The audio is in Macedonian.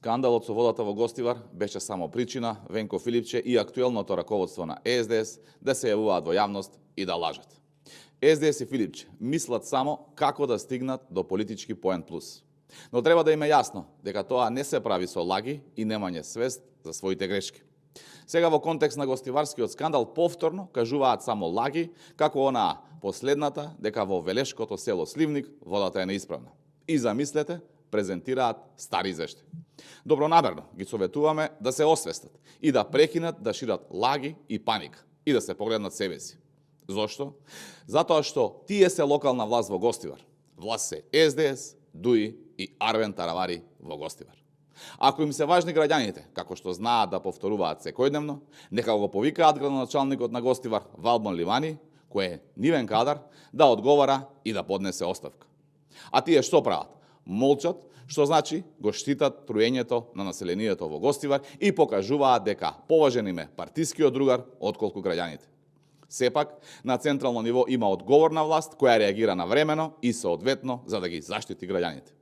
Скандалот со водата во Гостивар беше само причина Венко Филипче и актуелното раководство на СДС да се јавуваат во јавност и да лажат. СДС и Филипче мислат само како да стигнат до политички поен плюс. Но треба да им е јасно дека тоа не се прави со лаги и немање свест за своите грешки. Сега во контекст на Гостиварскиот скандал повторно кажуваат само лаги, како онаа последната дека во Велешкото село Сливник водата е неисправна. И замислете, презентираат стари извештаи. Добронамерно ги советуваме да се освестат и да прекинат да шират лаги и паника и да се погледнат себе си. Зошто? Затоа што тие се локална власт во Гостивар. Власт се СДС, ДУИ и Арвен Таравари во Гостивар. Ако им се важни граѓаните, како што знаат да повторуваат секојдневно, нека го повикаат градоначалникот на Гостивар Валбон Ливани, кој е нивен кадар, да одговара и да поднесе оставка. А тие што прават? Молчат, што значи го штитат труењето на населението во Гостивар и покажуваат дека поважен им е партискиот другар отколку граѓаните. Сепак, на централно ниво има одговорна власт која реагира навремено и соодветно за да ги заштити граѓаните.